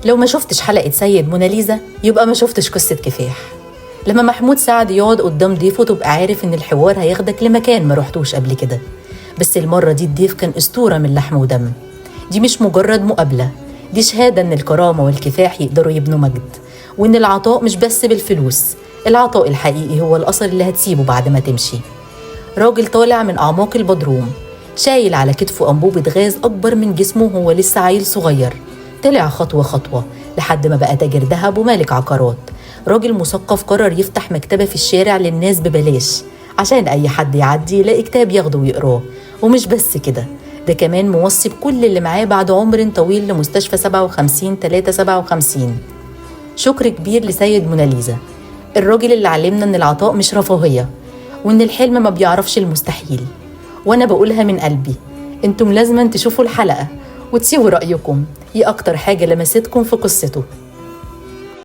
لو ما شفتش حلقة سيد موناليزا يبقى ما شفتش قصة كفاح. لما محمود سعد يقعد قدام ضيفه تبقى عارف إن الحوار هياخدك لمكان ما رحتوش قبل كده. بس المرة دي الضيف كان أسطورة من لحم ودم. دي مش مجرد مقابلة، دي شهادة إن الكرامة والكفاح يقدروا يبنوا مجد، وإن العطاء مش بس بالفلوس، العطاء الحقيقي هو الأثر اللي هتسيبه بعد ما تمشي. راجل طالع من أعماق البدروم، شايل على كتفه أنبوبة غاز أكبر من جسمه وهو لسه عيل صغير. طلع خطوة خطوة لحد ما بقى تاجر ذهب ومالك عقارات. راجل مثقف قرر يفتح مكتبة في الشارع للناس ببلاش عشان أي حد يعدي يلاقي كتاب ياخده ويقراه. ومش بس كده، ده كمان موصي بكل اللي معاه بعد عمر طويل لمستشفى 57 357. شكر كبير لسيد موناليزا، الراجل اللي علمنا إن العطاء مش رفاهية، وإن الحلم ما بيعرفش المستحيل. وأنا بقولها من قلبي، انتم لازم تشوفوا الحلقة وتسيبوا رأيكم، ايه أكتر حاجة لمستكم في قصته.